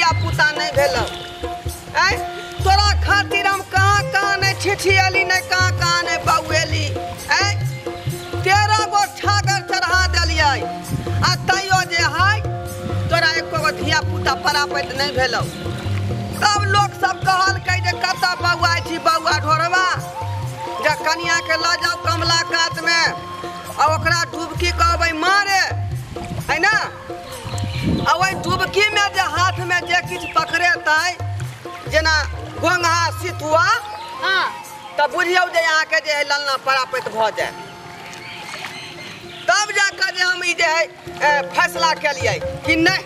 धिया पुता नहीं भेलौ। आय तोरा खातिर हम कहाँ कहाँ नहीं छिछियली, नहीं कहाँ कहाँ नहीं बौएली। आय 13 गो छागर चढ़ा देलियै आ तैयो जे है तोरा एको गो धिया पुता परापैत नहीं भेलौ। तब लोक सब कहलकै जे कतऽ बौआइ छी बौआ ढोरबा, जे कनिया के लऽ जाउ कमला कात में आ ओकरा डुबकी कहबै मारे है ना। आ ओहि डुबकी में जे हाथ में जे किछु पकड़ेतै जेना गोंगहा सितुआ, तऽ बुझियौ जे अहाँके जे है ललना परापैत भऽ जाय। तब जाकऽ जे हम ई जे है फैसला केलियै कि नहि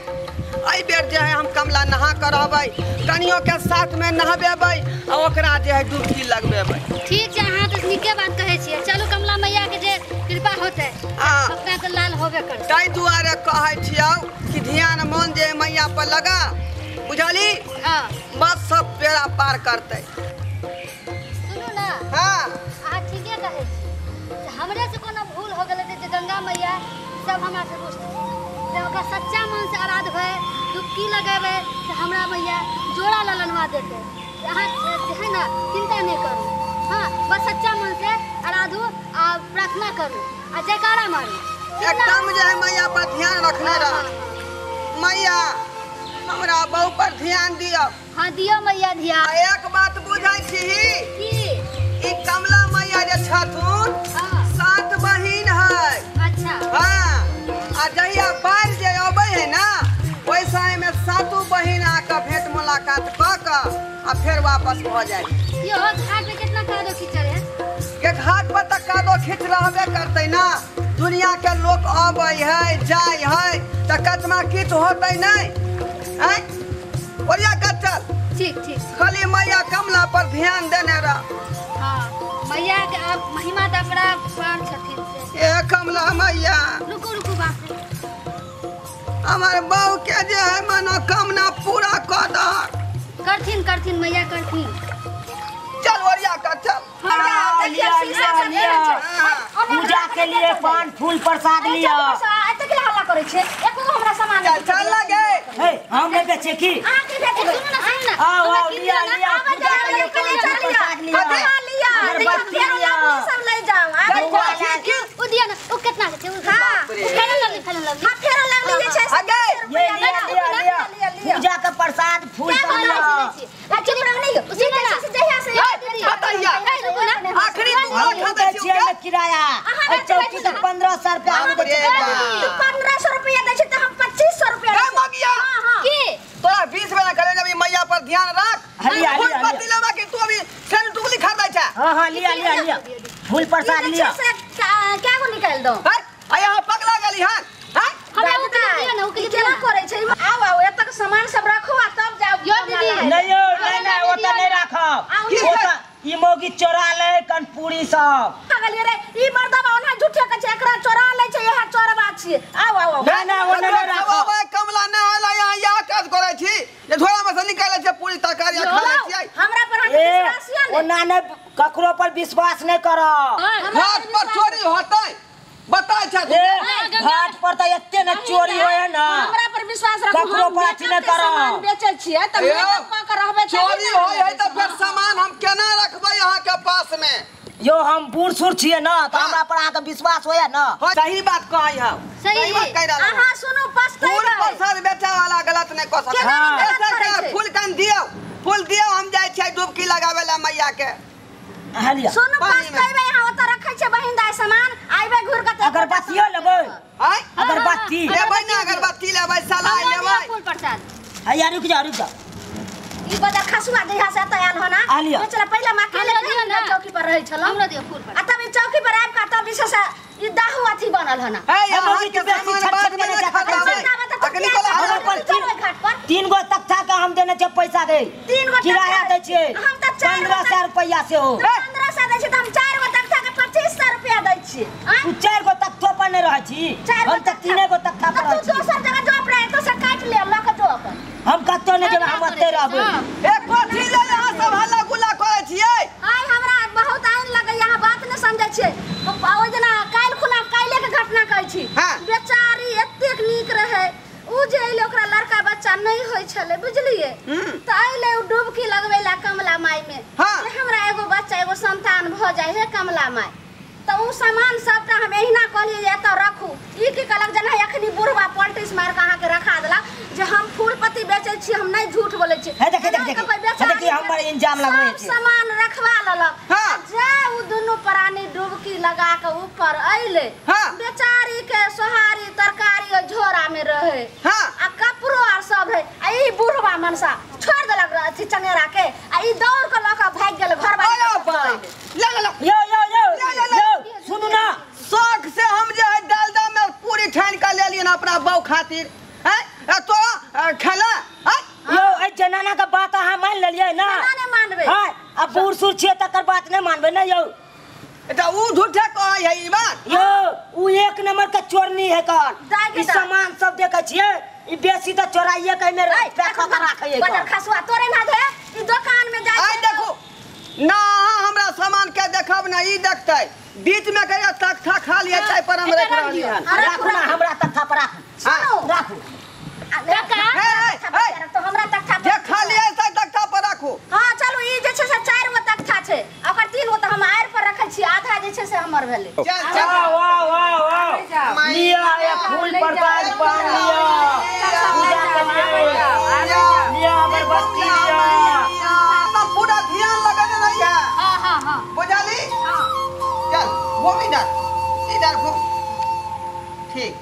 एहि बेर जे है हम कमला नहा कऽ रहबै, कनियो के साथ में नहबेबै आ ओकरा जे है डुबकी लगबेबै। ठीक छै, अहाँ तऽ नीके बात कहै छियै। चलू कमला मैया के जे कृपा होतै अपना तऽ लाल होबे करतै। ताहि दुआरे कहै छियौ कि ध्यान मन जे मैया पर लगा, बुझली? हाँ, बस सब बेड़ा पार करतै। सुनू ना, हाँ अहाँ ठीके कहै छी। हमरे से कोनो भूल हो गेलै जे गंगा मैया सब हमरा से रुष्ट छै, तऽ ओकरा सच्चा मन से आराधबै, डुबकी लगेबै तऽ हमरा मैया जोड़ा ललनवा देतै। अहाँ जे है ना चिंता नहीं करू। हाँ, बस सच्चा मन से आराधू आ प्रार्थना करू आ जयकारा मारू। एकदम जे है मैया पर ध्यान रखने रह। मैया हमरा बहू पर ध्यान दियौ। हाँ दियौ मैया ध्यान। एक बात बुझै छी की ई कमला मैया जे छथुन 7 बहिन है। अच्छा। हाँ, आ जहिया बाढ़ि जे अबै है ना ओहि समय में 7 बहिन आके भेंट मुलाकात कऽ कऽ आ फेर वापस भऽ जाइ। यो घाट पे कितना कादो खींचल है? के घाट पर तऽ कादो खींच रहबे करतै ना, दुनिया के लोक अबै है जाइ है तऽ कचमा किछु होतै नहि। आँय ओरिया कऽ चल। ठीक ठीक, खाली मैया कमला पर ध्यान देने रह। हाँ, मैया के अब महिमा तऽ अपरापार छथिन से। ए कमला मैया, रुकू रुकू बाप रे, हमर बहू के जे है मनोकामना पूरा कऽ दहक। करथिन करथिन मैया करथिन। चल ओरिया कऽ चल। पूजा के लिए पान फूल प्रसाद लिया। एते हल्ला करै छै, एको गो हमरा सामान चल चल लगे। हे हम नहीं बेचे की अहाँ के बेचे। सुनू ना सुनू ना, आओ आओ लिया लिया, पूजा के लिए पान फूल प्रसाद लिया, लिया अगरबत्ती लिया, सब ले जाओ। उ दिया ना, उ कितना के छै? हां, फेरन लगली, फेरन लगली। हां, फेरन लगली जे छै। आगे ये लिया लिया लिया, पूजा का प्रसाद फूल सब लिया। चुप रह नहीं, उसी के जहिया से बताइया आखिरी दू लाख दै छियै ने किराया। चौकी तऽ 1500 रुपया हम दै छियै। 1500 रुपया दै छै तऽ हम 2500 रुपया। ए मगिया की तोरा 20 बेरा करे जब मैया पर ध्यान रख। लिया फूल लिया पत्ती लेबा कि तू अभी सेन टुकली खरीदै छै? हां हां लिया लिया लिया, फूल प्रसाद लिया। क्या गो निकाल दो? हट, आ यहाँ पगला गेली हन। हां, हमरा उ के दिया ना, उ के केना करै छै? आउ आउ, एतक सामान सब राखू आ तब जाउ। यो दीदी नहीं यो नहीं नहीं, ओत नहीं राखब। ओत ई मौगी चोरा ले कनपूरी सब। पागल रे, ई मर्दबा ओना झूठे के छै, एकरा चोरा ले छै, इहा चोरबा छी। आउ आउ आउ। नहीं नहीं, ओ नहीं राखब। कमला नहाय ला यहाँ इएह काज करै छी जे झोरा में से निकालै छै पूरी तरकारी आ खा लै छियै। हमरा पर अहाँके विश्वास यऽ ने? ओना नहीं, ककरो पर विश्वास नहीं करब। घाट पर चोरी होतै बताय छै? घाट पर तऽ एते ने चोरी होय ना। हमरा पर विश्वास रखू, ककरो पर अथी नहीं करब। सामान बेचै छियै तऽ मेकअप कऽ के रहबै। चोरी होय है तऽ फेर सामान हम केना रखबै अहाँ के पास में? यो हम बूढ़ सूढ़ छियै ना, तऽ हमरा पर अहाँके विश्वास होय ना। सही बात कहै हौ, सही बात कहि रहल। अहाँ सुनू, पछतैबै। फूल प्रसाद बेचै वाला गलत नहि कऽ सकै। फूल कन दियौ, फूल दियौ, हम जाइ छियै डुबकी लगाबै ला मैया के। सुनू, पछतैबै। अहाँ ओतऽ रखै छियै बहिन दाइ सामान, आइबै घुरि कऽ। अगरबत्तियो लेबै? आँय, अगरबत्ती लेबै ने, अगरबत्ती लेबै, सलाइ लेबै। फूल प्रसाद। हैया रुक जा रुक जा, ई बदर खसुआ जहिया से एतऽ आयल हो ना, बेचला पहिले माँ के ले चौकी पर रहै छलहुँ। हमरो दियौ फूल प्रसाद। आ तब ई चौकी पर आबि कऽ तब जे छै से ई दाहू अथी बनल हन। हे अहाँ के सामान बाद में नहि खरीदबै। अखनी कोला घाट पर 3 गो तख्ता के हम देने छियै पैसा के, 3 गो किराया दै छियै। हम तऽ 1500 रुपया से हो। 1500 दै छियै तऽ हम 4 गो तख्ता के 2500 रुपया दै छियै। तू 4 गो तख्तो पर नहि रहै छी, हम तऽ 3 गो तख्ता पर रहै छी। तू दोसर जगह जॉब रहे तो से काटि ले, लऽ के जो अपन। हम कतौ नहि जेबै, हम ओतै रहबै। ए कथी लेल अहाँ सब हल्ला गुल्ला करै छियै? आइ हमरा बहुत आइन लगैया, अहाँ बात नहि समझै छियै। ओहि दिना काल्हि खुना काल्हि के घटना कहै छी। बेचारी एतेक नीक रहै, उ जे अइलै ओकरा लड़का बच्चा नहि होइ छलै, बुझलियै? भऽ जाय हे कमला माय। तऽ ओ सामान सबटा हम एहिना कहलियै जे एतऽ रखू। ई की कहलक जेना एखनी बुढ़वा पॉलिटिक्स मारि कऽ अहाँके रखा देलक जे हम फूल पत्ती बेचै छी, हम नहि झूठ बोलै छी। हे देखी देखी देखी हमर इंजाम लगबै छै, सामान रखवा लेलक। जे ओ दुनू प्राणी डुबकी लगा के ऊपर अइले, बेचारी के सोहारी तरकारी झोरा में रहे आ कपड़ो आर सब रहे। आ ई बुढ़वा मनसा छोड़ देलक अथी चंगेरा के आ ई दौड़ के लऽ के भागि गेल घर वाली। ले ले यो यो यो यो सुनू ना, शौक से हम जे है डालडा में पूरी ठान के लेलियन अपना बहू खातिर। हैं तोरा खेला यो ए जनाना के बात अहाँ मान लेलियै ना? ना मानबै। हां आ बूढ़ सूढ़ छियै तकर बात नहि मानबै ना यौ। त ऊ झूठे कहै है ई बात यौ। ऊ एक नंबर के चोरनी है कन। ई सामान सब देखै छियै ई बेसी त चोराइए के एमे पैक क के राखै है। बटर खसुआ तोरे ना दे ई दुकान में जाय। आई देखो ना हमरा सामान के देखब ना ई देखतै बीच में कहिया तख्ता खा लिया ताई पर हम रख रहली हन। राखू ना हमरा तख्ता पर राखू। राखू काका तो हमरा तख्ता जे खा लिया से तख्ता पर राखू। हां चलू ई जे छै से 4 गो तख्ता छै ओकर 3 गो त हम आयर पर रखै छी, आधा जे छै से हमर भेलै। चल चल वाह वाह वाह वाह लिया ये फूल प्रसाद पान लिया पूजा के लिए लिया अगरबत्ती लिया। पूरा ध्यान लगने नहीं है। हां हां हां बुझाली। हां चल घूम इधर इधर घूम। ठीक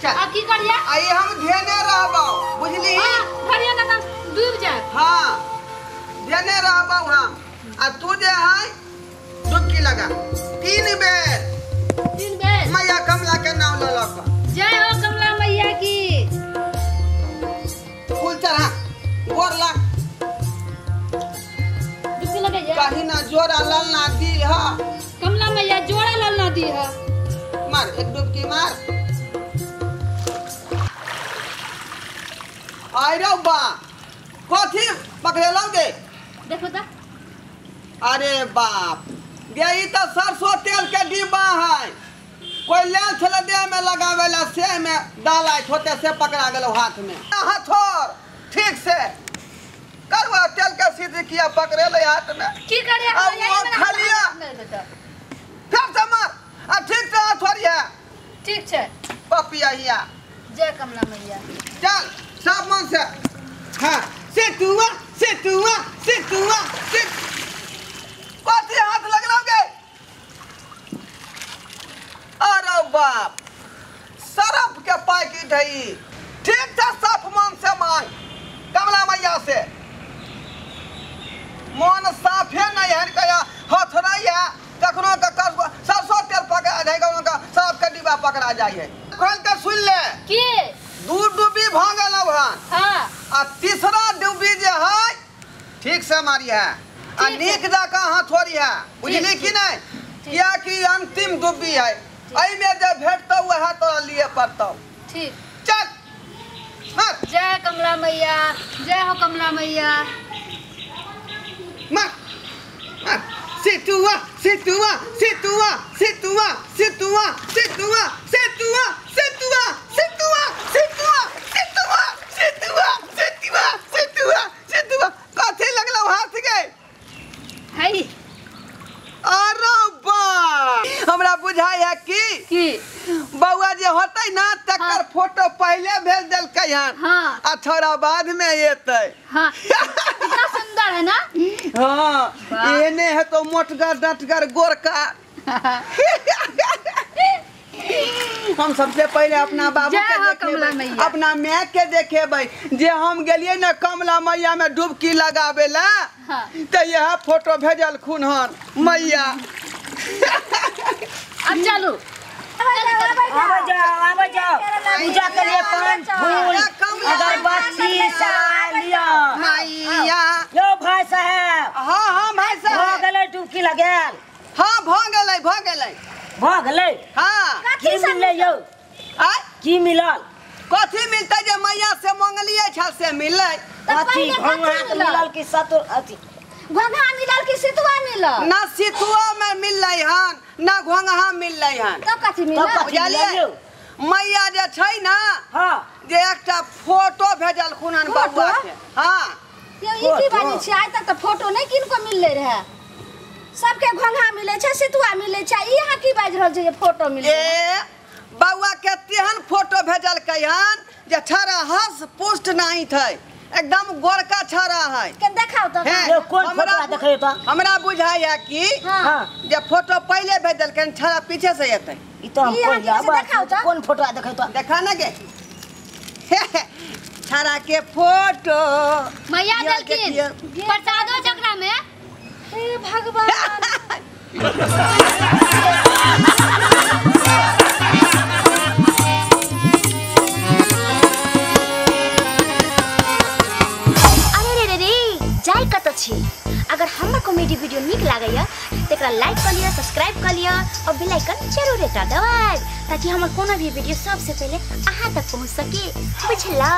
चल अब की करिया? आई हम ध्याने रहबौ बुझली। हां धरिया ना त डूब जाए। हां ध्याने रहबौ हम। आ तू जे है डुबकी लगा 3 बेर। 3 बेर मैया कमला के नाम ल लक। जय हो कमला मैया की। फूल चढ़ा गोर लाग डुबकी लगे जा। कहीं ना जोड़ा ललना दी हा कमला मैया जोड़ा ललना दी हा। मार एक डुबकी मार। आई रे बा कथी पकड़ेलौ गे? देखो त। अरे बाप गे ई त सरसों तेल के डिब्बा है। कोई लेल छले देह में लगावे ला से में डालाइत होते से पकड़ा गेलो हाथ में। हथौर ठीक से करवा तेल के सीधी किया पकड़ेले हाथ में। की करे हम खलिया फिर से मार आ ठीक से हथौड़ी है। ठीक छै पपिया हिया। जय कमला मैया। चल सब मन से। हाँ सेतुआ सेतुआ सेतुआ से कथी हाथ लगलौ गे? अरे बाप सरफ के पैकेट है ई। ठीक से साफ मन से मांग कमला मैया से। मन साफे नहीं है कया हाथ नहीं है कखनो के सरसों तेल पकड़ा जाए कखनो के सरफ के डिब्बा पकड़ा जाए है। खोल के सुन ले की दू डुबी भ गेलौ हन। हां आ तीसरा डुबी जे है ठीक से मारी है आ नीक जकाँ हथौड़ी है बुझली कि नहीं? किया कि अंतिम डुबी है एहि में जे भेटतौ वएह तोरा लिए पड़तौ। ठीक चल मार। जय कमला मैया जय हो कमला मैया। मार मार सेतुआ सेतुआ सेतुआ सेतुआ सेतुआ सेतुआ सेतुआ सेतुआ सेतुआ सेतुआ सेतुआ सेतुआ सेतुआ सेतुआ सेतुआ कथी लगलौ हाथ गे? है अरे बा हमरा बुझाय है कि बउआ जे होतै ना तकर फोटो पहले भेज देलकै हन। हाँ। आ थोड़ा बाद में एतै। हाँ। कितना सुंदर है ना? हाँ एने है तो मोटगर डटगर गोरका। हम सबसे पहले अपना बाबू के देखेबै अपना my के देखेबै जे हम गेलियै ना कमला मैया में डुबकी लगाबे ला। हाँ। त यह फोटो भेजल खुन हन मैया। अब चलू आबै जाओ आबै जाओ पूजा के लिए पान फूल अगरबत्ती सराय लिया मैया। यो भाई साहब। हाँ हाँ भाई साहब भ गेलै डुबकी लगायल। हाँ भ गेलै भ गेलै भ गेलै। हाँ की मिललै यौ? आय की मिलल? कथी मिलतै जे मैया से मंगलियै छल से मिललै। कथी घोंघा मिलल कि सतु अथी घोंघा मिलल कि सितुआ मिलल? ना सितुआ में मिललै हन ना घोंघा मिललै हन। तब कथी मिलल? बुझलियै मैया जे छै ना। हाँ जे एकटा फोटो भेजलखुन हन बउआ के। हाँ यौ ई की बाजै छियै? आइ तक त फोटो नहि किनको मिललै रहए। सबके घोंघा मिलै छै, सितुआ मिलै छै, ई अहाँ की बाजि रहल छियै जे फोटो मिलै? ए बौआ के तेहन फोटो भेजलकै हन जे छड़ा हर्ष पुष्ट नहीं थे, एकदम गोरका छड़ा है। के देखाउ तो। ये कोन फोटो देखै तो? हमरा बुझाया कि हां जे फोटो पहले भेजलकै छड़ा पीछे से एतै। ई तो हम कोन देखाउ तो? कोन फोटो देखै तो? देखा ना गे छड़ा के फोटो मैया देलखिन प्रसादो चकरा में। हे भगवान। जाय कत छी। अगर हमर कॉमेडी वीडियो नीक लागैया त एकरा लाइक कर लिया, सब्सक्राइब कर लिया और बेल आइकन जरूर दबाब ताकि हमर कोनो भी वीडियो सबसे पहले अहाँ तक पहुँच सके। बुझलौ?